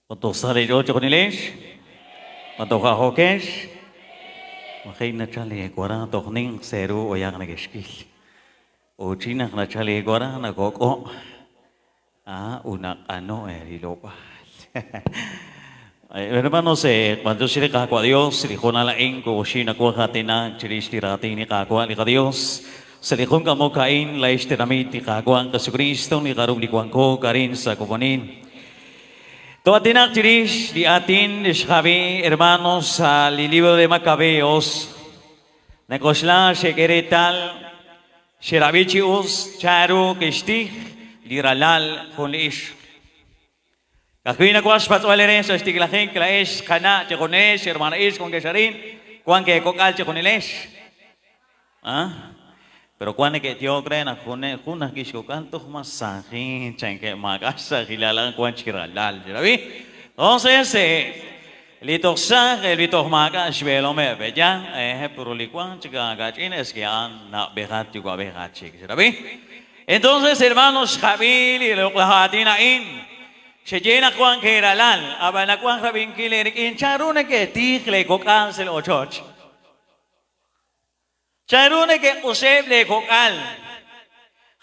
Ma toj sa leech'ool chejunilex? Ma toj ajookex? Maji' nachal eewara toj ninq sa' eeru b'ayaq nekexkil. Uuchin naq nachal eewara nakok'o' ah, ut naq'ano' eerilob'aal. Hermanos, b'antiox li Qaawa' Dios, li hoonal a'in ku'uxi nawaj aatinak chirix li raatin li Qaawa' li qaDios. Sa' li jun k'amok a'in, laa'ex xtenamit li Qaawa' Jesukristo, li qarub' li wanko arin sa' komonil. To'aatinaq chirix li aatin li xqab'i, hermanos, sa' li libro de Macabeos. Nak'oxla xek'e reetal, xerab'i chi us chanru kixtij li ralal jun li ixq. Ka'ajwi' nawaj xpatz'b'al eere sa' xtiklajik, laa'ex qana' chejunilex, hermana ixq wankex arin, wank eekok'al chejunilex. Ah, pero wan neke'yehok re naq jun jun ajwi' xkok'al toj mas saajin, chankeb' maak'a' xsaajilal a'an wan chi ralal, xerab'i? Entonces, li toj saaj, li toj maak'a' xb'eelomeb', pe'yaal? Eh, pero li wan chik ka'ch'in es que a'an na'b'ejat yuwa'b'ejat chik, xerab'i? Entonces, hermanos, xqab'i li loq'laj aatin a'in. Xeye naq wank eeralal, ab'an nawaj rab'inkil eerik'in chanru neke'tij leekok'al sa' li ochoch. Chanru neke'q'useb' leekok'al?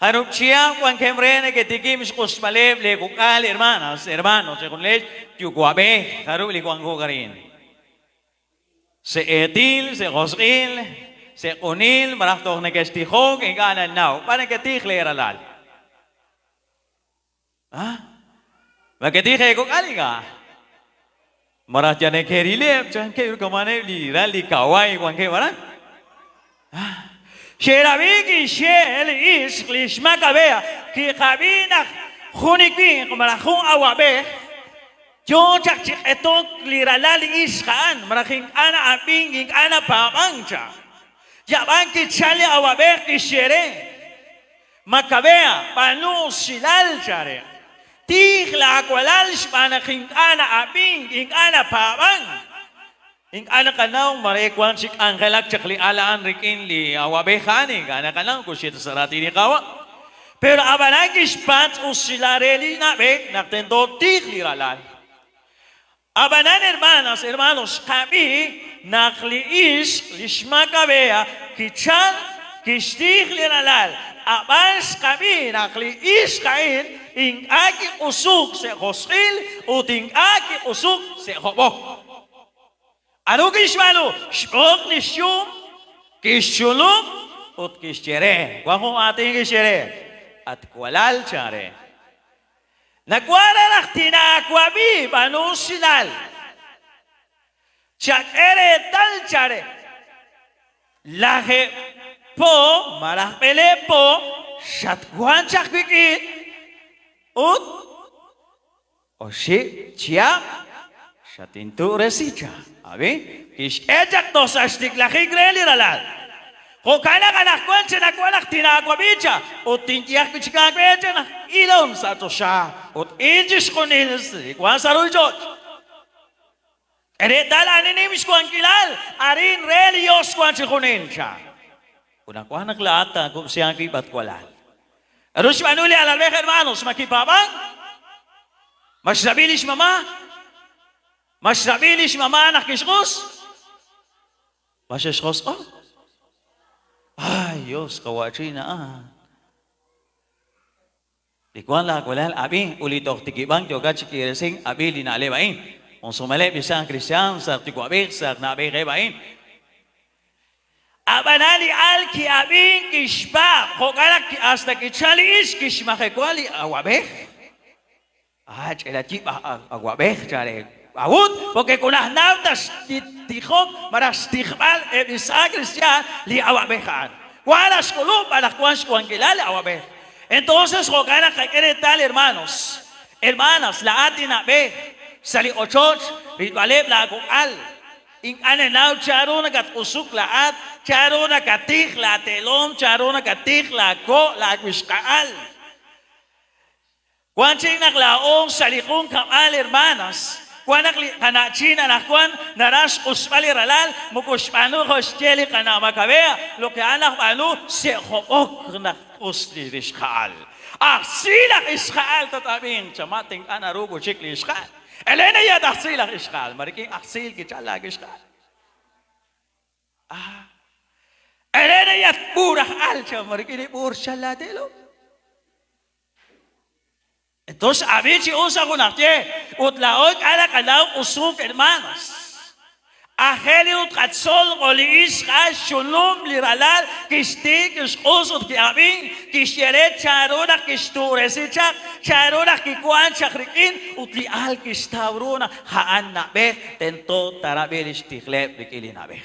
Jarub' chihab' wankeb' re neketikib' xq'usb'aleb' leekok'al, hermanas, hermanos, chejunilex yuwa'b'ej, jarub' li wanko arin? Se'eetil, se'josq'il, se'q'unil, malaj toj nekextijok, ink'a' nannaw. B'ar neketij leeralal? Ah, ma ketij eekok'al ink'a'? Malaj yal neke'rileb' chankeb' kama'aneb' li ral li kawaay wankeb' aran? Ah, xe'rab'i kixye li ixq li xMakabea, kiqab'i naq jun li winq malaj jun awab'ej yoo chaq chi q'etok li ralal li ixq a'an, malaj ink'a' na'ab'ink, ink'a' napaab'ank chaq. Yab'an kichal li awab'ej kixye re, Makabea, b'aanu usilal chare. Tij laawalal xb'aan naq ink'a' na'ab'ink, ink'a' napaab'ank. Ink'a' naqanaw mare wank chi k'anjelak chaq li al a'an rik'in li awab'ej a'an, ink'a' naqanaw kuxye ta sa' raatin li Qaawa'. Pero ab'anan kixpatz' usilal re li na'b'ej naq tento tij li ralal. Ab'anan hermanas, hermanos, xqab'i naq li ixq li xMakabea kichal kixtij li ralal, ab'an xqab'i naq li ixq a'in ink'a' kiq'usuk sa' josq'il ut ink'a' kiq'usuk sa' hob'ok. K'aru kixb'aanu? Xb'oq li xyum, kixchulub' ut kixye re, wan jun aatin kixye re, At walal, chan re. Nawaj raj tinaawab'i, b'aanu usilal. Chak'e reetal chare lajeeb' po malaj b'eleeb' po xatwank chaq wik'in ut oxib' chihab' xatintu'resi chaq. Ab'i, kixk'e chaq toj sa' xtiklajik re li ralal. Jo'kan naq anaqwan chenawal naq tinaawab'i cha, ut tinye ajwi' chik aawe cha naq ilom sa' choxa ut il chixjunil li wank sa' ruuchich'och'. K'e reetal ani nim xwankilal, arin re li Yos wank chixjunil cha. Ut nawaj naq laa'at taakub'si aawib' at walal. K'aru xb'aanu li alalb'ej hermanos? Ma kipaab'ank? Ma xrab'i li xmama'? Ma xrab'i li xmama' naq kixq'us? Ma xexjosq'o'? Ay, Dios, qawa'chin a'an. Li wank laawalal ab'i ut li toj tikib'ank yookat chi k'iiresink ab'i li na'leb' a'in. Junsumeleb' li saaj kristiaan, saaj yuwa'b'ej, saaj na'b'ejeb' a'in. Ab'anan li al ki'ab'ink kixpaab', jo'kan naq hasta kichal li ixq kixmajewa li awab'ej. Ah, ch'ela yib' awab'ej, chan re. K'a'ut? Porque kunaj naw ta xtijok malaj xtijb'al eb' li saaj kristiaan li awab'ej a'an. Wan raj xk'ulub' malaj wan xwankilal li awab'ej. Entonces jo'kan naq qak'e reetal, hermanos, hermanas, laa'at li na'b'ej sa' li ochoch rilb'aleb' laakok'al. Ink'a' nenaw chanru nakatq'usuk laa'at, chanru nakatij laateelom, chanru nakatij laako' laawixqa'al. Wan chik naq laa'o sa' li jun kab'al hermanas, wan naq li qana'chin anaqwan naraj xq'usb'al li ralal, moko xb'aanu jo' xye li qana' Macabea, lo que a'an najb'aanu se'job'ok naq q'us li rixqa'al. Aj tz'iil aj ixqa'al tat-ab'inq cha, ma tink'a' naru wi' chik li ixqa'al. Elena yat aj tz'iil aj ixqa'al, ma rik'in aj tz'iil kichal laawixqa'al. Ah. Elena yat b'uur aj al cha, ma rik'in li b'uur xchal laateelom. Entonces, ab'i chi us sa' junaq ye, ut laa'o ink'a' naqanaw q'usuk, hermanos. Aajel ru tqatzol jo' li ixq a'an xxulum li ralal kixtiik, kixq'us ut ki'ab'ink, kixye re chanru naq kixtu'resi chaq, chanru naq kiwank chaq rik'in, ut li al kixtaw ru naq a'an na'b'ej tento taarab'i li xtijleb' rik'in li na'b'ej.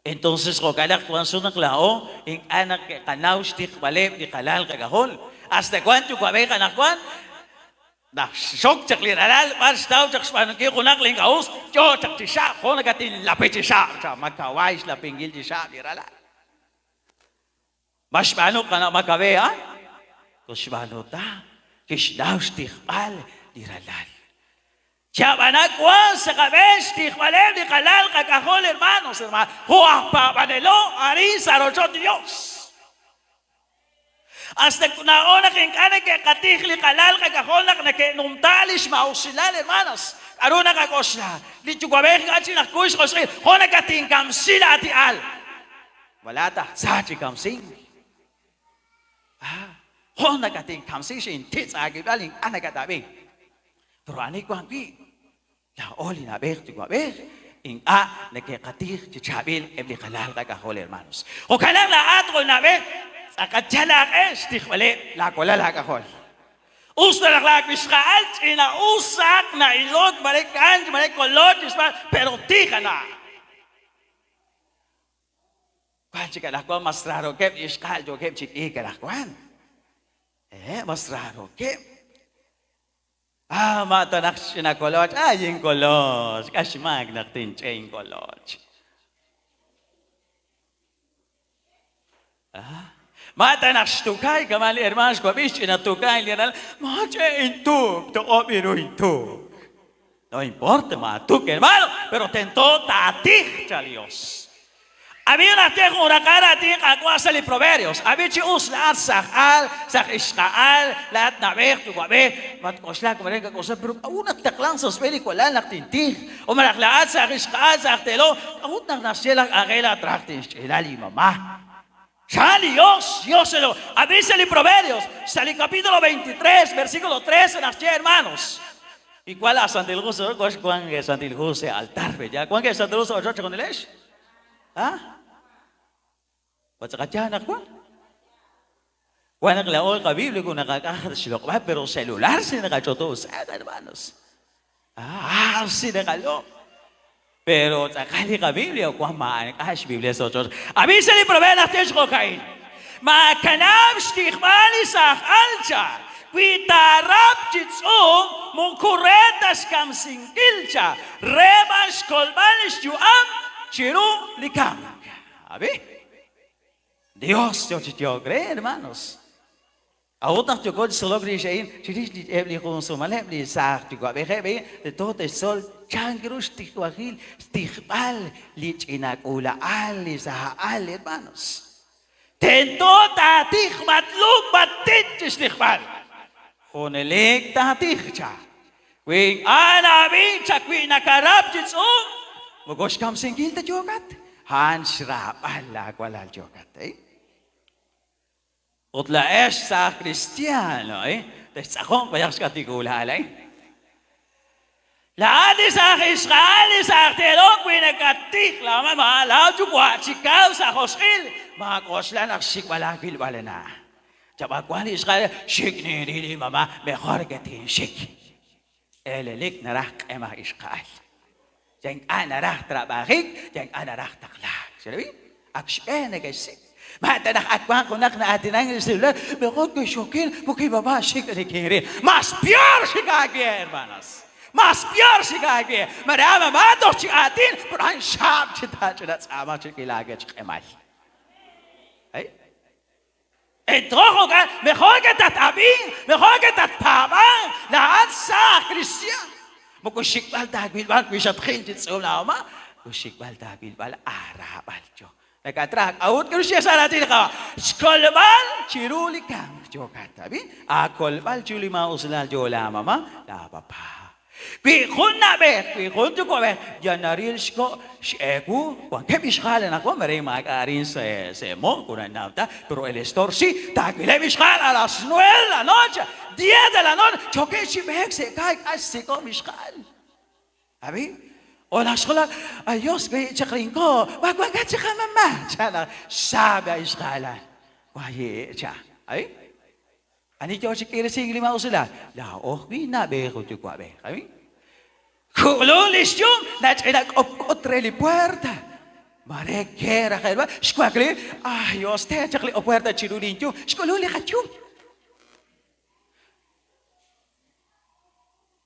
Entonces jo'kan naq wank sut naq laa'o ink'a' neke'qanaw xtiqb'aleb' li qalal qak'ajol. Hasta wank yuwa'b'ej anaqwan naq xxok chaq li ralal b'ar xtaw chaq xb'aanunkil junaq li ink'a' us, yo chaq chi xaab', jo' nakatinlapi chi xaab', chan, ma kawaay xlapinkil chi xaab' li ralal. Ma xb'aanu qana' Macabeo a'an? Moko xb'aanu ta, kixnaw xtijb'al li ralal. Chab'ana wank sa' qab'een xtijb'aleb' li qalal qak'ajol, hermanos, hermanas, jo' aj paab'anelo arin sa' rochoch li Dios. Hasta laa'o naq ink'a' neke'qatij li qalal qak'ajol naq neke'numta li xmaa'usilal, hermanas, k'aru naqak'oxla? Li yuwa'b'ej ink'a' chik najkuy xjosq'il, jo' nakatinkamsi laati'al. Wala taj tza chi kamsink. Ah, jo' nakatinkamsi xintitz' aawib'al ink'a' nakat'ab'i. Pero ani wank wi' laa'o li na'b'ej yuwa'b'ej ink'a' neke'qatij chi chaab'il eb' li qalal qak'ajol, hermanos. Jo'kan naq laa'at jo' na'b'ej tz'aqal yal aaq'e xtijb'aleb' laawalal aak'ajol. Us ta naq laawixqa'al ch'ina'usaq na'ilok mare kanch mare koloch chixb'aan, pero tij ana'. Wank chik anaqwan mas raarokeb' li ixqa'al yookeb' chi k'iik anaqwan. Ee, mas raarokeb'. Ah, ma ta naq xch'ina koloch. Ay, inkoloch. K'a xmaak naq tinch'e inkoloch. Ah, ma ta naq xtukay kama li hermaan xwab'i xch'ina tukay li ral. Ma ch'e intuk, toq'ob' iru intuk. No importa, ma tuk, hermano, pero tento taatij cha Dios. Ab'i naq ye jun raqal raatin Qaawa' sa' li Proverbios. Ab'i chi us laa'at saj al, saj ixqa'al, laa'at na'b'ej, yuwa'b'ej, matk'oxlak mare ink'a' pero k'a'ut naq taqlank sa' xb'een li walal naq tintij? O malaj laa'at saj ixqa'al, saj teelom, k'a'ut naq naxye laj k'anjel laa'at raj tinxch'ila li mamá? Chan li Dios, Dios se lo. Ab'i sa' li Proverbios, sa' li capítulo 23, versículo 13 naxye, hermanos. Igual a Santil Hu, wank Santil Hu sa' altar, ya wank Santil Hu sa' ochoch chejunilex. Ah? Patz'aqat naq wan. Wan naq laa'o qabiblia kung naqak'aj xloq'b'al, pero celular si naqach'oto sa' hermanos. Ah, si naqaloq'. Pero tz'aqal li qabiblia wan maak'a' xbiblia sa' ochoch. Ab'i sa' li proverbio naq tye xjo'ka'in. Maakanab' xtijb'al li saaj al cha. Wi taarap chi tz'uum, moko re ta xkamsinkil cha, re b'an xkolb'al li xyu'am chiru li kamk. Ab'i. Dios yo chi yook re, hermanos. A'ut naq yooko chi tzolok rix a'in, chirix li eb' li junsumaleb' li saaj yuwa'b'ejeb' a'in, tento te'xtzol chan ru xtijwajil, xtijb'al li ch'ina k'uula'al, li saha'al, hermanos. Tento taatij matlub' mattit chi xtijb'al. Junelik taatij cha. Wi ink'a' na'ab'ink cha wi nakarap chi tz'uum, moko xkamsinkil ta yookat, a'an xraab'al laawalal yookat. Eh? Ut laa'ex saaj kristiano, eh? Textz'aqonq b'ayaq xk'atq li k'uula'al a'in. Laa'at li saaj ixqa'al, li saaj teelom, wi nakatij laa laa yuwa' chi kaw sa' josq'il, maak'oxla naq xxik'b'al aawilb'al na. Chab'awan li ixqa'al, xik' ninril li mama, mejor que tinxik. Eelelik naraj q'em aj ixqa'al. Ya ink'a' naraj trab'ajik, ya ink'a' naraj taqlaak. Xerab'i? Ak xb'een neke'xsik'. Ma ta naq ak wanq junaq na'aatinank li celular, mejor que xokil, porque mamá xik' nikinril. Más peor xik aawe, hermanas. Más peor xik aawe. Mare a mamá toj chi aatin, pero a'an xaab' chi taach'ina tz'aama chi k'ilaake chi q'emal. Entonces, mejor que tat-ab'inq, mejor que tatpaab'anq, laa'at saaj kristiaan. Moko xik'b'al taawilb'al wi xatjil chi tz'uum laamama, moko xik'b'al taawilb'al aaraab'al yo. Nakatraj k'a'ut k'aru xye sa' raatin li Qaawa'? Xkolb'al chiru li kamk yookat, ab'i? Aakolb'al chiru li maa'usilal yoo laamama, laapapa. Wi jun na'b'ej, wi jun yuwa'b'ej yal naril xko' x'eewu, wankeb' ixqa'al anaqwan mare maak'a' arin sa' mo' moko nannaw ta, pero el estor si, taawileb' ixqa'al a las nueve de la noche, diez de la noche, yookeb' chi b'eek sa' kaay k'a' xsik'om ixqa'al. Ab'i, o naq xjulak, Ay Dios, wi chaq linko', ma wankat chaq amama? Chan naq sabe a ixqa'alal. Waye' cha. Ab'i, ani yoo chi k'iiresink li maa'usilal? Laa'o ajwi' na'b'ej ut yuwa'b'ej. Ab'i, ku'lun li xyum, nach'ina k'opk'ot re li puerta. Mare ke raj elb'al, xwakli, Ay Dios, te chaq li opuerta chiru linyum, xk'ulun li qayum.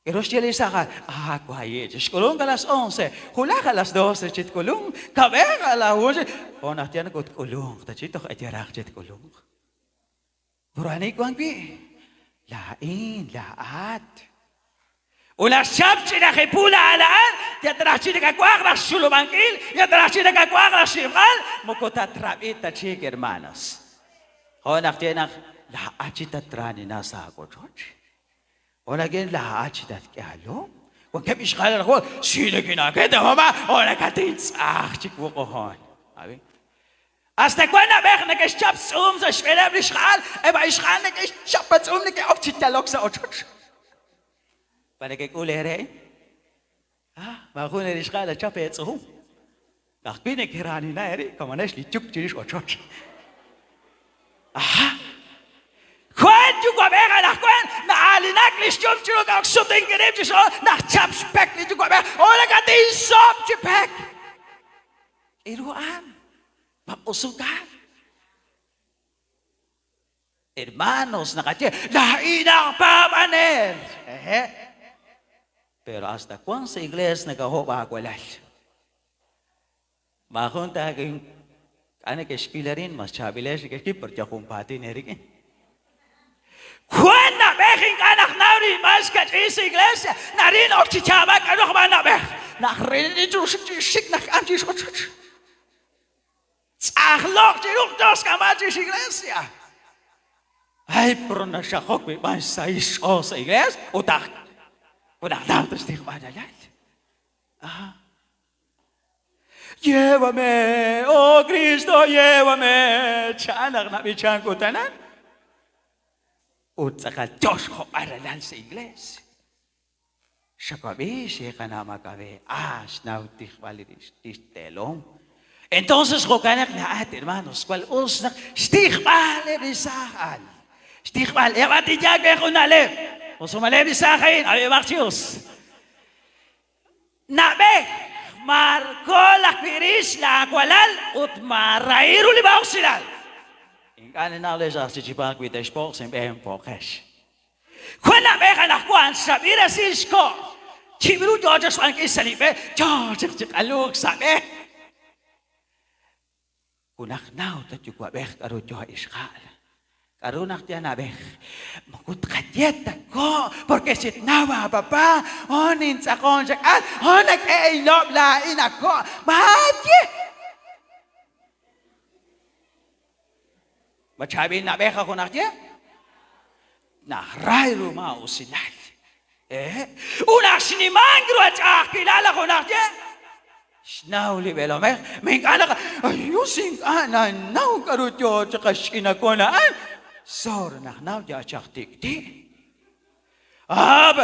K'aru xye li saaj? Ah, waye', chixk'ulunk a las once, wulaj a las doce chi tk'ulunk, kab'ej a la una chi. Jo' naq yal nakotk'ulunq ta chi toj ayeraq chi tk'ulunq. Pero ani wank wi'? Laa'in, laa'at. Ut naq xchap ch'ina jipu la'ala'an, yatraj chi nakawaj raj xxulub'ankil, yatraj chi nakawaj raj xxib'al, moko tatrab'i ta chik, hermanos. Jo' naq ye naq laa'at chi tatraanina sa' aawochoch. Hola gen laa'at chi tatk'ehalo. Wankeb' ixqa'al anaqwan, si nikinaaket mamá, hola katintz'aj chik wuqojon. Abi. Hasta wan na'b'ej neke'xchap tz'uum sa' xb'eeneb' li xja'al, eb' a ixqa'al neke'xchap a tz'uum neke'ok chi yalok sa' ochoch. Ma nekek'ul eere? Ah, maajun eere ixqa'al nachap eetz'uum. Ka'ajwi' neke'raanina eerib' kamanex li yuk chirix ochoch. Aha! Jwan yuwa'b'ej anaqwan na'aalinak li xyum chiru k'a'ok xsutinkil rib' chi xch'ool naq chap xpek li yuwa'b'ej o nakatinsob' chi pek. K'iru a'an? Ma q'usukan? Hermanos, naqaye, laa'in aj paab'anel. Ehe. Pero hasta wan sa' iglees nakahob' aawalal. Maajun taak'in k'a' neke'xk'il arin, mas chaab'ilex neke'xk'il, pero yal junpaatin eerik'in. Wan na'b'ej ink'a' naqnaw rilb'al xkach'in sa' iglesia, naril ok chi chaab'ak k'a'ru ajb'al na'b'ej. Naq ril li xik naq k'am chi ochoch. Tz'ajlo'q chi ruq' Dios k'amb'al chirix iglesia. Ay, pero naxajok wi b'an xsahil xch'ool sa' iglesia ut aj ut aj naw ta xtijb'al alal. Aha. Llévame, oh Cristo, llévame. Chan naq nab'ichank utanan. Ut tz'aqal yo xjob'al ralal sa' iglesia. Xawab'i xye qana' Makabe, ah, xnaw tijb'al li tixteelom. Entonces jo'kan naq laa'at, hermanos, jwal us naq xtijb'al eb' li saaj al. Xtijb'al, eb' at tinyaak we jun na'leb'. Usumaleb' li saaj a'in, ab'ihomaq chi us. Na'b'ej, maakol ajwi' rix laawalal ut maarahi ru li maa'usilal. Ink'a' ninnaw leex aj chichipaaq wi te'xpo'q sa' inb'een po'qex. Jun na'b'ej anaqwan xrab'i resil xko' chib'ru yoo chaq xb'aanunkil sa' li b'e, yoo chaq chi q'aluuk sa' b'e. Junaq naw ta yuwa'b'ej k'aru yoo ixqa'al. K'aru naq ya na'b'ej? Moko tqaye ta ko' porque si tnaw aapapa, oh nintz'aqon chak'al, oh nak'e inlob' laa'in ako' maaye. Ma chaab'il na'b'ej a junaq ye? Najray ru maa'usilal. Eh? Ut naq xnimank ru a ch'a'ajkilal a junaq ye? Xnaw li b'eelomej, ma ink'a' naq, ay Dios, ink'a' nannaw k'aru yoo chaq xch'inakon a'an. Soor naq naw ya chaq tik'ti'. Ah,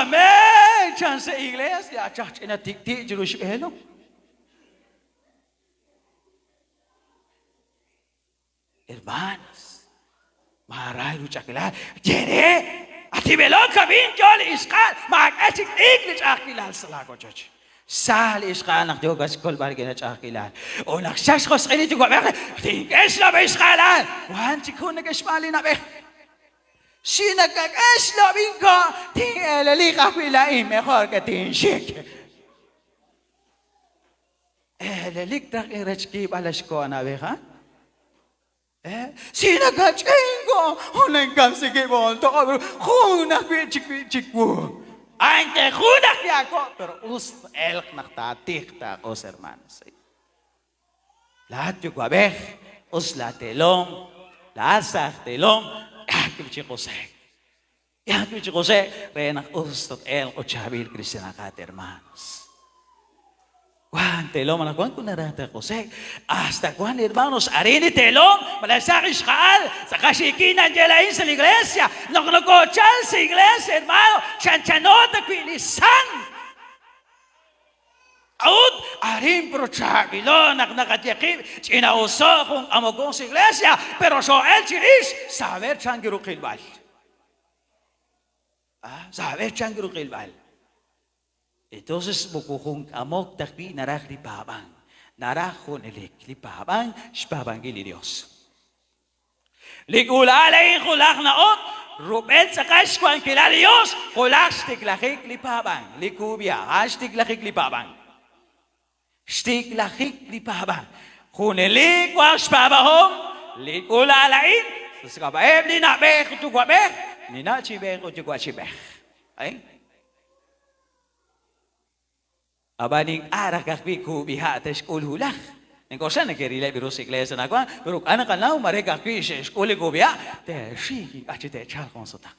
amén, chan sa' iglesia, ya chaq ch'ina tik'ti' chiru xb'eelom. Hermanos, maaraay ru ch'a'ajkilal. Ye re, Atib'elok kab'in yo li ixqa'al, maak'e chik ik li ch'a'ajkilal sa' laawochoch. Sa li ixqa'al naq yookat xkolb'al rik'in li ch'a'ajkilal. Ut naq xchal xjosq'il li yuwa'b'ej, tink'e xlob' ixqa'alal. Wank chik jun neke'xb'aan li na'b'ej. Xinakak'e xlob' inko', tin'eeleliq ajwi' laa'in, mejor que tinxik. Eelelik raj rech kiib'al xko' na'b'ej, ha? Eh, si nakach'ingo, unenkamsikib'on toq'ob' ru, jun ajwi' chik wi' chiwu. Aunque jun ajwi' aako', pero us elq naq taatij taaq'us, hermanos. Laa'at yuwa'b'ej, us laateelom, laa'at saaj teelom, k'a'ajwi' chi q'use'k. K'a'ajwi' chi q'use'k re naq us tat-elq ut chaab'il kristianaqat, hermanos. Wank teelom anaqwan ut naraj taq'use'k. Hasta wan, hermanos, arin li teelom malaj sa' ixqa'al, tz'aqal xiikil naye laa'in sa' li iglesia. Naq nokochal sa' iglesia, hermano, chanchano ta wi' li sant. K'a'ut? Arin pero chaab'ilo naq naqaye qib' ch'ina'uso' jun k'amokon sa' iglesia, pero xoo'el chirix saber chan ru qilb'al. Ah, saber chan ru qilb'al. Entonces moko jun k'amok ta ajwi' naraj li paab'ank, naraj junelik li paab'ank xpaab'ankil li Dios. Li k'uula'al a'in julaj na'ok rub'el tz'aqal xwankilal li Dios, julaj xtiklajik li paab'ank, li kub'ya, a'an xtiklajik li paab'ank. Xtiklajik li paab'ank. Junelik wanq xpaab'ahom li k'uula'al a'in sa' xk'ab'a'eb' li na'b'ej ut yuwa'b'ej, li na'chib'ej ut yuwa'chib'ej. A'in. Ab'an ink'a' raj ka'ajwi' kub'iha' te'xk'ul wulaj. Nink'oxla neke'rileb' ru sa' iglees anaqwan, pero k'a' naqanaw mare ka'ajwi' xe'xk'ul li kub'iha', te'xik ink'a' chik te'chalq jun sutaq.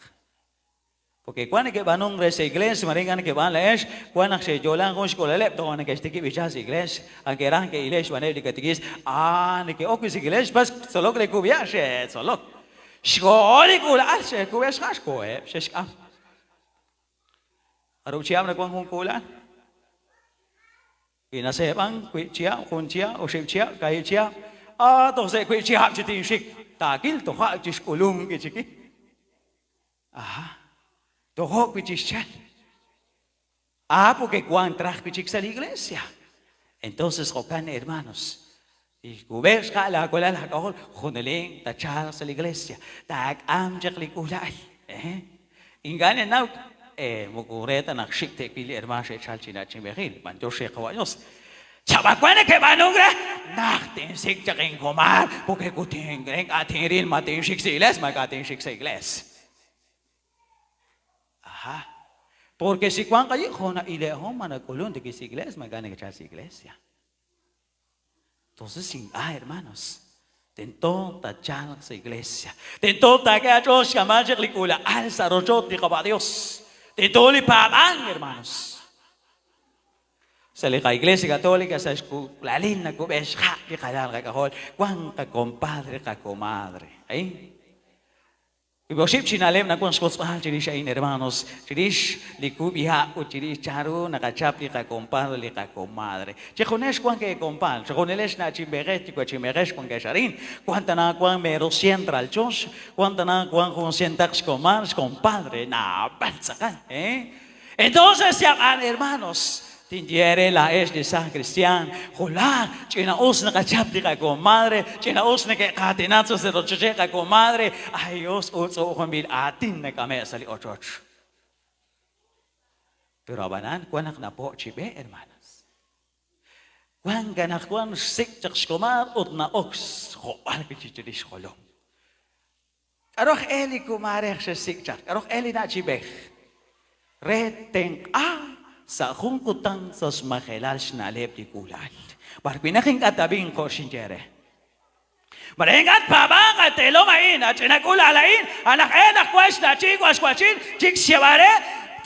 Porque wan neke'b'aanunk re sa' iglees, mare ink'a' neke'b'aan laa'ex, wan naq xe'yo'lan jun xk'ulaleb' toja' neke'xtikib' b'ichaak sa' iglees, a ke'raj ke'ile' xb'aaneb' li katekiist, a neke'ok wi' sa' iglees xb'aan xtzolok re kub'iha' xe'tzolok. Xkoho li k'uula'al, xe'kub'e xha' xkoheb' xe'xk'am. Jarub' chihab' nawank jun k'uula'al? Wi naseeb'ank, wiib' chihab', jun chihab', oxib' chihab', kaahib' chihab', ah, toj sa' wiib' chihab' chi tinxik, taakil toja' chi xk'ulunk wi' chik. Aha, tojo' wi' chi xchal. Ah, porque wank traj wi' chik sa' li iglesia. Entonces jo'kan, hermanos, Tixkub'e xha' laawalal aak'ajol, junelik tachalq sa' li iglesia, taak'am chaq li k'uula'al. Ink'a' ninnaw, moko re ta naq xik' te'wil li hermaan xe'chalk chi nach'inb'ejil, b'anyox re Qawa' Yos. Chab'awan neke'b'aanunk re, naq tinsik' chaq inkomaar, porque ink'a' tinril ma tinxik sa' iglees, ma ink'a' tinxik sa' iglees. Aha. Porque si wank ayi' jo' na'ile'hom ma nak'ulunk rik'in sa' iglees, ma ink'a' nekechalk sa' iglesia. Entonces ink'a' hermanos, tento tachalq sa' iglesia. Tento taak'e aach'ool xk'amb'al chaq li k'uula'al sa' rochoch li Qaawa' Dios. Tento li paab'ank, hermanos. Sa' li qa-Iglesia Católica sa' xk'uula'alil nakub'e xha' li qalal qak'ajol, wan qakompadre qakomadre. A'in. Wiib' oxib' chi na'leb' nawank xwotzb'al chirix a'in, hermanos, chirix li kub'iha' ut chirix chanru naqachap li qakompadre li qakomadre. Chijunex wank eekompaal, chijunilex na'chinb'ejex yuwa'chinb'ejex wankex arin. Wank tana wank mero cien ralchox, wank tana wank jun cientaq xkomaar, xkompadre, naab'al tz'aqal, eh? Entonces yab'an, hermanos, tinye eere laa'ex li saaj kristiaan, Julaj, ch'ina-us naqachap li qakomadre, ch'ina-us neke'qaatina sa' li rochocheb' qakomadre, ay us utz'u'ujinb'il aatin nak'ame' sa' li ochoch. Pero ab'anan, wan naq napo' chi b'e, hermanas. Wank anaqwan xsik' chaq xkomaar ut na'ok xjo'b'al wi' chik chirix xjolom. K'aru aj e li kumaarej xe'xsik' chaq? K'aru aj e li na'chib'ej? Re tenq'a sa' jun kutan sa' xmajelal xna'leb' li k'uula'al. B'arwi' naq ink'a' t-ab'inq jo' xinye eere. Mare ink'a' tpaab'anq a teelom a'in, a ch'ina k'uula'al a'in, a naq e naq wan xna'chin wan xwa'chin, chik xyeeb'al re,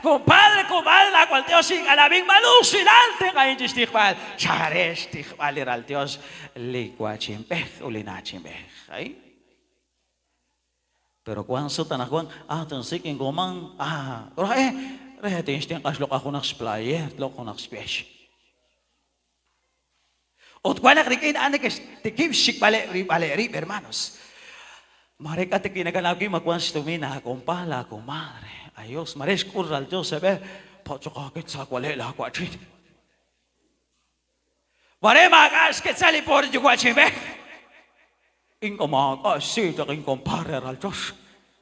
Kumpadre, kumadre, laawal Dios ink'a' na'ab'ink, b'aanu usilal tenq'ahin chi xtijb'al. Chare xtijb'al li ral Dios li wa'chinb'ej ut li na'chinb'ej. A'in. Pero wank sut anaqwan, ah, tinsik' inkoman, ah, re, re tinxtenq'a xloq'al junaq xplayer, tloq' junaq xwex. Ut wan naq rik'in a'an neke'xtikib' xxik'b'aleb' rib'aleb' rib', hermanos. Mare k'a' ta wi' nakanaw wi' ma wank xtumin laakompa, laakomadre. Ay Dios, mare xk'ul ral Dios seb'e, po'choqaakit sa' wale' laawa'chin. Mare maak'a' xketzal li poor yuwa'chinb'ej. Ink'a' maak'a' xsi chaq inkompaar re ral chox.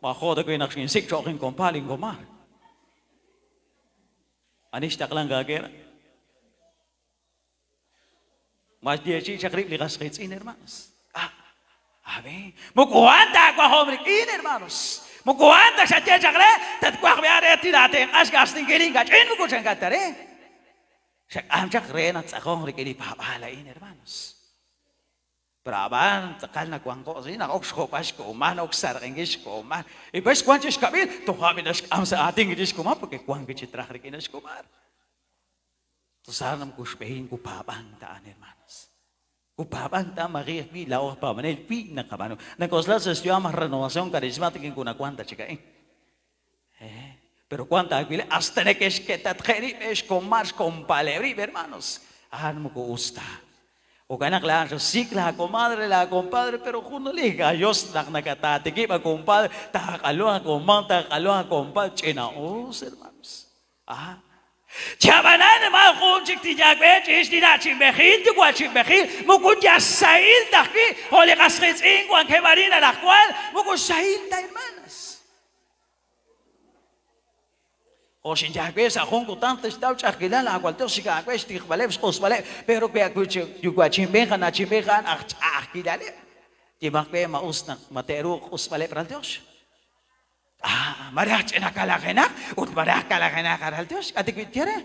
Maajo' ta wi' naq xinsik' cho'q inkompaar linkomaar. Ani xtaqlank aawe ra? Ma xyeechi'i chaq rib' li qas qiitz'in, hermanos? Ah, a ver, moko a'an ta aawajom rik'in, hermanos. Moko a'an ta xaye chaq re, tatwaj b'i'an re tinaatenq'a xk'aslinkil inkach'in, moko chankat ta re. Xak'am chaq re naq tz'aqonq rik'in li paab'aal a'in, hermanos. Pero ab'an tz'aqal nawanko' si naq ok xjob'al xko'omal, ok xsarq'inkil xko'omal. Y pues wan chi xkab'il, toja' b'i naxk'am sa' aatin chi xko'omal porque wan chi traj rik'in xko'omal. Tosar nam kuxb'ehin kupaab'ank ta a'an, hermanos. Kupaab'ank ta maji ajwi' laa'o aj paab'anel wi naqab'aanu. Nak'oxla sa' xyu'am aj Renovación Carismática ink'u nawank ta chik a'in. Pero wank ta ajwi' hasta neke'xketatqe' rib' xkomar xkompaleb' rib', hermanos. A'an moko us ta. Jo'kan naq laa'at xasik' laa comadre, laa compadre, pero junelik ayos naq nakataatikib' a compadre, taaq'alu a comadre, taaq'alu a compadre, ch'ina-us, hermanos. Ah. Chi ab'anan, maajun chik tinyaab'e chirix li na'chinb'ejil, yuwa'chinb'ejil, moko yal sahil ta ajwi', jo' li qas qiitz'in wankeb' arin anaqwan, moko sahil ta, hermanas. Jo' xinyaab'e sa' jun kutan te'xtaw ch'a'ajkilal aawaltiox xik aawe xtijb'aleb' xq'usb'aleb', pero wi yuwa'chinb'ej ana'chinb'ej a'an aj ch'a'ajkilaleb', yemaq we ma us naq ma te'ruuq q'usb'aleb' raltiox. Ah, mare aj ch'ina kalajenaq ut mare aj kalajenaq araltiox, k'a' tik'wi' tye re?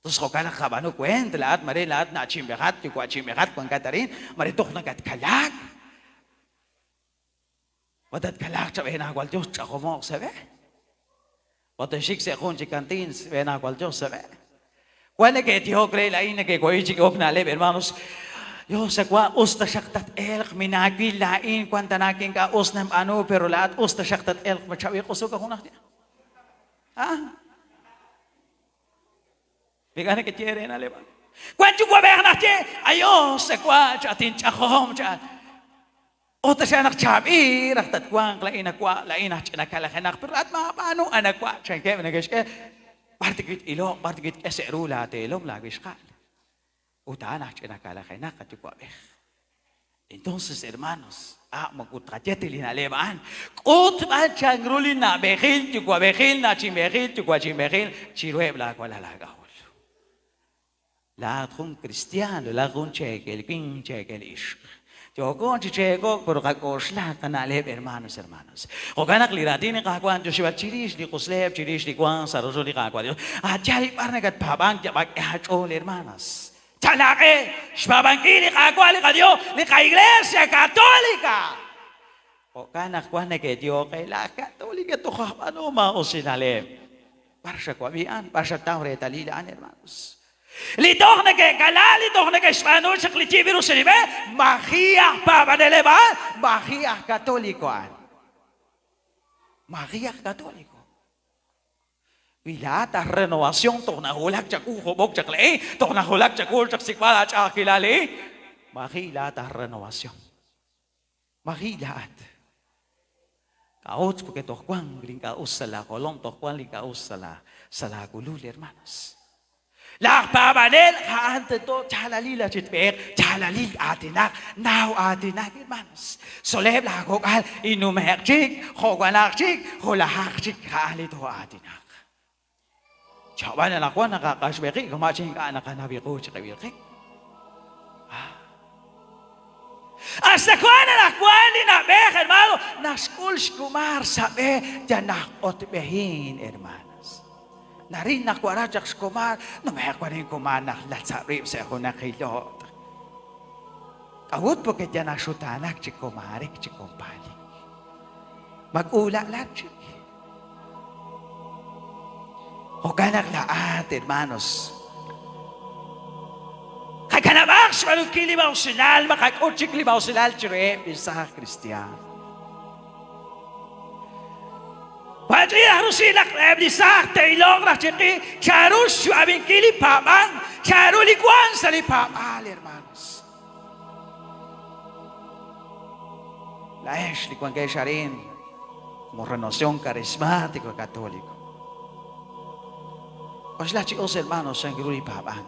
Tos jo'kan naq qab'aanu kueent, laa'at mare laa'at na'chinb'ejat, yuwa'chinb'ejat wankat arin, mare toj nakatkalaak. Ma tatkalaaq cha b'een aawaltiox ch'ajomo'q sa' b'e? Ma texxik sa' jun chi kantiin b'een aawaltiox sa' b'e? Wan neke'tihok re laa'in neke'wa'il chi k'ehok na'leb', hermanos. Dios sawa, us taxaq tat-elq, minaawil laa'in, wan tana ink'a' us ninb'aanu, pero laa'at us taxaq tat-elq, ma chaab'il q'usuk jun aj Ah? Ink'a' nekeye re na'leb'. Wan yuwa'b'ej naxye, Ayos, sawa, chatinch'ajom, cha. Ut taxaq naq chaab'il raj tatwanq, laa'in nawa', laa'in aj ch'ina kalajenaq, pero laa'at maab'aanu anawa', chankeb' neke'xk'e, b'ar tik'wi t-iloq, b'ar tik'wi tk'e sa' ru laateelom, laawixqa'al. Ut a'an aj ch'ina kalajenaq qayuwa'b'ej. Entonces, hermanos, a' moko tqaye ta li na'leb' a'an. K'ut b'an chanru li na'b'ejil, yuwa'b'ejil, na'chinb'ejil, yuwa'chinb'ejil chiruheb' laawalal aak'ajol. Laa'at jun kristiaan, laa'at jun cheekel winq, cheekel ixq. Yooko chi cheeko'k, pero qak'oxla qana'leb', hermanos, hermanas. Jo'kan naq li raatin li Qaawa' yoxib'al chirix li q'usleb', chirix li wank sa' rochoch li Qaawa' Dios. A' yaal b'ar nakatpaab'ank, yab'ak'e aach'ool, hermanas. Yal aaq'e xpaab'ankil li Qaawa' li qaDios, li qaIglesia Católica. Jo'kan naq wan neke'yehok qe, Laj Católica toj aj b'aanu maa'usilaleb'. B'ar xawab'i a'an? B'ar xataw reetalil a'an, hermanos? Li toj neke'kala, li toj neke'xb'aanu chaq li yib' ru sa' li b'e, maji' aj paab'aneleb' a'an, maji' aj Católico a'an. Maji' aj Católico. Wi laa'at aj Renovación toj nawulak chawu job'ok chaq le'in, toj nawulak chawu chaq xsik'b'al aach'a'ajkilal le'in, maji' laa'at aj Renovación. Maji' laa'at. K'a'ut? Porque toj wank li ink'a' us sa' laajolom, toj wank li ink'a' us sa' laa sa' laakulul, hermanos. Laj paab'anel a'an tento chaalalil achitb'eeq, chaalalil aatinaq, naw aatinak, hermanos. Tzoleb' laakok'al innume'q chik, jo'wanaq chik, hulajaq chik a'an li too'aatinaq. Chab'an anaqwan naqaq'axb'e qib' kama' chi ink'a' naqanaw qu chiqib'il qib'. Hasta wan anaqwan li na'b'ej, hermano, naxk'ul xkumar sa' b'e yal najq'otb'ehin, hermanas. Naril naq wara chaq xkumar, nume'q wan inkumar naq latzab' rib' sa' junaq hiloot. K'a'ut? Porque yal naxutaanak chi kumarik, chi kumpalik. Ma k'uula'lat chik? Jo'kan naq laa'at, hermanos, qakanab'aq xb'aanunkil li maa'usilal, maqak'ut chik li maa'usilal chiruheb' li saaj kristiaan. Wach'i raj rusil naq eb' li saaj te'iloq raj chiqi chanru xyu'aminkil li paab'ank, chanru li wank sa' li paab'aal, hermanos. Laa'ex li wankex arin, como Renovación Carismático Católico. K'oxla chi us, hermanos, chan ru li paab'ank.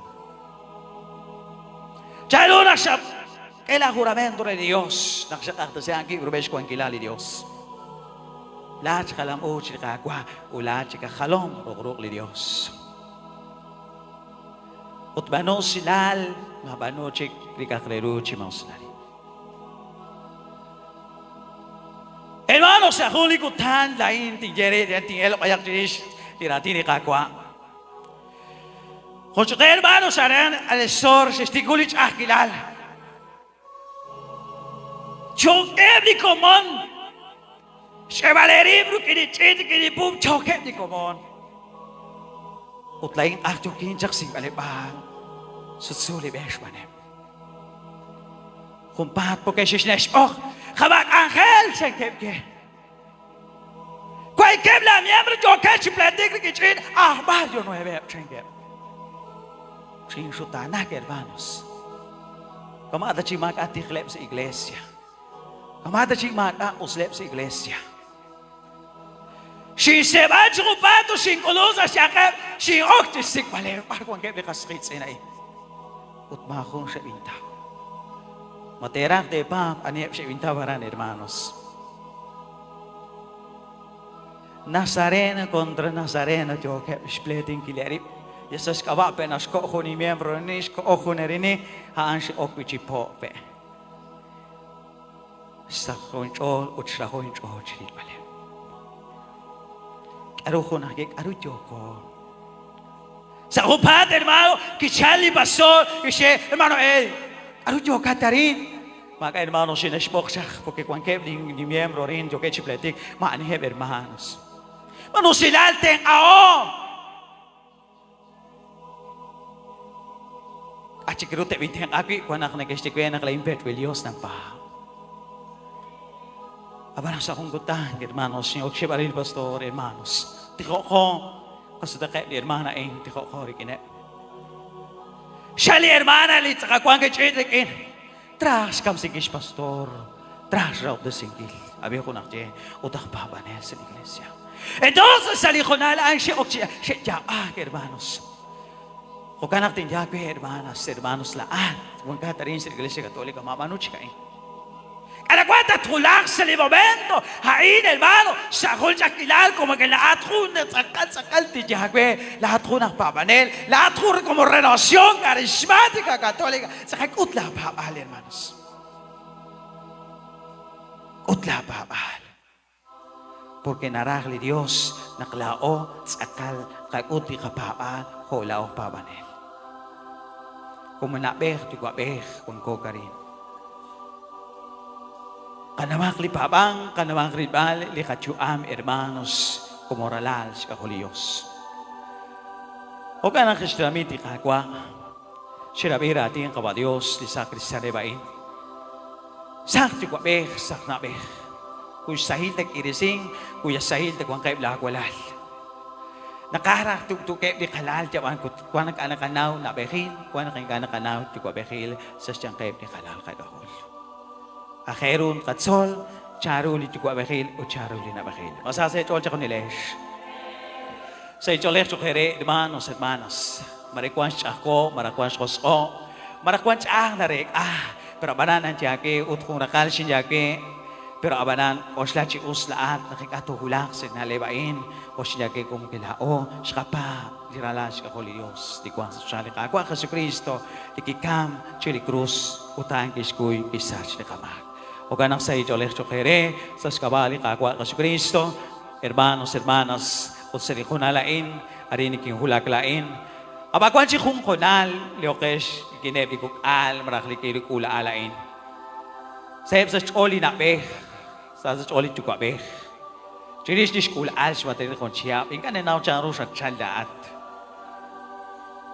Chanru naq xak'e laa juramento re li Dios naq xaq'axtesi aawib' rub'el xwankilal li Dios. Laa'at xjalam-uuch li Qaawa' ut laa'at chik aj jalom roq ruq' li Dios. Ut b'aanu usilal, maab'aanu chik li k'a'aq re ru chi maa'usilal. Hermano, sa' jun li kutan laa'in tinye re li tin'elq b'ayaq chirix li raatin li Qaawa'. Jun chik hermano sa' aran Alesor xe'xtikul li ch'a'ajkilal. Cho'qeb' li komon. Xk'eeb'al eerib' rik'in li ch'iich' rik'in li pum cho'qeb' li komon. Ut laa'in q'aj yookin chaq xsik'b'aleb' sutsu li b'e xb'aaneb'. Junpaat poke xixne'xb'oq, Qama' k'anjel, chankeb' ke. Wankeb' laa miembro yookeb' chi pleetik rik'in ch'iich' aj Barrio Nueveb', chankeb'. Xinxutaanak, hermanos. Kama' ta chi maak'a' tijleb' sa' iglesia. Kama' ta chi maak'a' usleb' sa' iglesia. Xinxseeb'a chi junpaat ut xink'ulun sa' xyanqeb', xin'ok chi xsik'b'aleb' b'ar wankeb' li qas qiitz'in a'in. Ut maajun xeb'intaw. Ma teeraj teepaab' aniheb' xeb'intaw aran, hermanos? Nazareno kontra Nazareno yookeb' xpleetinkileb' rib'. Li sa' xk'ab'a' pe' naxko' jun li miembro rini, xko'o jun rini, a'an xe'ok wi' chi po' pe'. Xsaho' inch'ool ut xraho' inch'ool chi rilb'aleb'. K'aru jun ajwi' k'aru yooko? Sa' junpaat, hermano, kichal li pastor, kixye, Hermano Ed, k'aru yookat arin? Maak'a' hermano xine'xb'oq chaq, porque wankeb' li miembro arin yookeb' chi pleetik, maa'aniheb' hermanos. Man usilal tenq'ahom! K'a' chik ru teb'intenq'a wi' wan naq neke'xye we naq laa'in pech'b'il Dios nanpaab'. Ab'an sa' jun kutan, hermanos, xin'ok xyeeb'al li pastor, hermanos, tijo'qo, qasutaqeb' li hermana a'in, tijo'qo rik'ineb'. Xa li hermana li tz'aqal wank ch'iich' rik'in, traj xkamsinkil xpastor, traj xrahob'tesinkil. Ab'i jun aj ye ut aj paab'anel sa' li iglesia. Entonces sa' li hoonal a'an xe'ok chi xe'yaab'aak, hermanos. Jo'kan naq tinye aawe, hermanas, hermanos, laa'at wankat arin sa' li Iglesia Católica, maab'aanu chik a'in. Anaqwan tatwulaq sa' li momento a'in, hermano, sa' jun ch'a'ajkilal como que laa'at jun tz'aqal tz'aqal tinye aawe, laa'at jun aj paab'anel, laa'at jun como Renovación Carismática Católica, tz'aqal k'ut laapaab'aal, hermanos. K'ut laapaab'aal. Porque naraj li Dios naq laa'o tz'aqal tqak'ut li qapaab'aal jo' laa'o aj paab'anel. Como na'b'ej yuwa'b'ej wanko arin. Qanawaq li paab'ank, qanawaq rilb'al li qayu'am hermanos como ralal xk'ajol li Dios. Jo'kan naq xtenamit li Qaawa' xerab'i raatin Qawa' Dios li sakristianeb' a'in. Saq yuwa'b'ej, saq na'b'ej. Wi xsahil ta k'iiresink, wi xsahil ta wanqeb' laawalal. Naqaj raj tub'tuukeb' li qalal yab'an ut wan naq ink'a' naqanaw na'b'ejil, wan naq ink'a' naqanaw yuwa'b'ejil sa' xyanqeb' li qalal qak'ajol. Aajel ru naqatzol chanru li yuwa'b'ejil ut chanru li na'b'ejil. Ma sa sa' eech'ool chejunilex? Sa' eech'oolej cho'q eere, hermanos, hermanas, mare wan xch'ajko', malaj wan xjosq'o', malaj wan ch'a'aj nareek'a, Pero ab'anan ninye aawe ut jun raqal xinye aawe, pero ab'anan k'oxla chi us laa'at naq ink'a' toowulaq sa' li na'leb' a'in, jo' xinye aawe como que laa'o xqapaab' li Ralal xK'ajol li Dios li wank sa' choxa, li Qaawa' Jesukristo li kikam chiru li krus ut a'an kixkuy kixsach li qamaak. Jo'kan naq sa' li ch'oolej cho'q eere, sa' xk'ab'a' li Qaawa' Jesukristo, hermanos, hermanas, ut sa' li hoonal a'in, arin nikinwulak laa'in, Ab'an wank chi jun hoonal li oqex rik'ineb' li kok'al malaj li k'uula'al a'in. Saheb' sa' xch'ool li na'b'ej, sa sa' xch'ool li yuwa'b'ej. Chirix li xk'uula'al xb'ateril jun chihab', ink'a' ninnaw chanru xatchalk laa'at.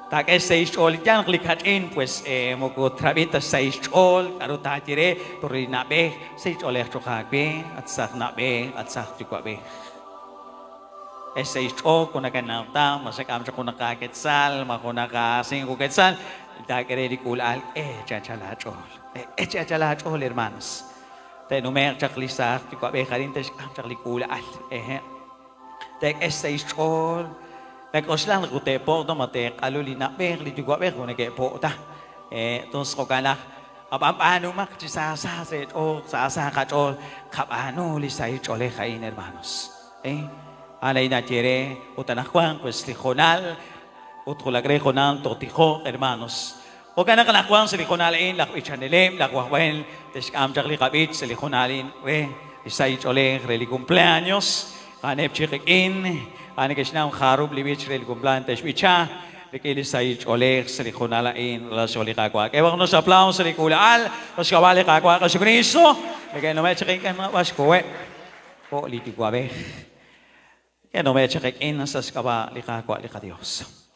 Taak'e xsahil xch'ool li yaal naq li kach'in pues moko trab'i ta xsahil xch'ool k'aru taaye re, pero li na'b'ej sahil ch'oolej cho'q aawe, at saaj na'b'ej, at saaj yuwa'b'ej. Ex sa' ixch'ool wan nakanaw ta, ma xak'am chaq junaq aaketzal, ma junaq aasingo ketzal, taak'e re li k'uula'al, k'e chi anchal aach'ool. K'e chi anchal aach'ool, hermanos. Te'nume'q chaq li saaj yuwa'b'ej arin, te'xk'am chaq li k'uula'al. Ehe. Teek'e xsahil xch'ool. Nak'oxla naq ut te'po'q ta, ma te'q'alu li na'b'ej, li yuwa'b'ej, u neke'po' ta. Entonces jo'kan naq Ab'an b'aanumaq chi saasa sa' eech'ool, saasa qach'ool, qab'aanu li sahil ch'oolej a'in, hermanos. Eh? A'an a'in naye re, ut anaqwan pues li hoonal, ut wulak re hoonal tootijoq, hermanos. Jo'kan naq anaqwan sa' li hoonal a'in, laj b'ichaneleb', laj wajb'anel te'xk'am chaq li qab'ich sa' li hoonal a'in re li sahil ch'oolej re li cumpleaños. A'aneb' chi qik'in, a'an neke'xnaw jarub' li b'ich re li cumpleaños te'xb'icha. rik'in li sahil ch'oolej sa' li hoonal a'in ralal xk'ajol li Qaawa'. K'ehomaq unos aplausos li k'uula'al sa' xk'ab'a' li Qaawa' Jesukristo. Neke'nume' chaq ink'a' xkoheb' jo' li yuwa'b'ej. Neke'nume' chaq qik'in sa' xk'ab'a' li Qaawa' li qaDios.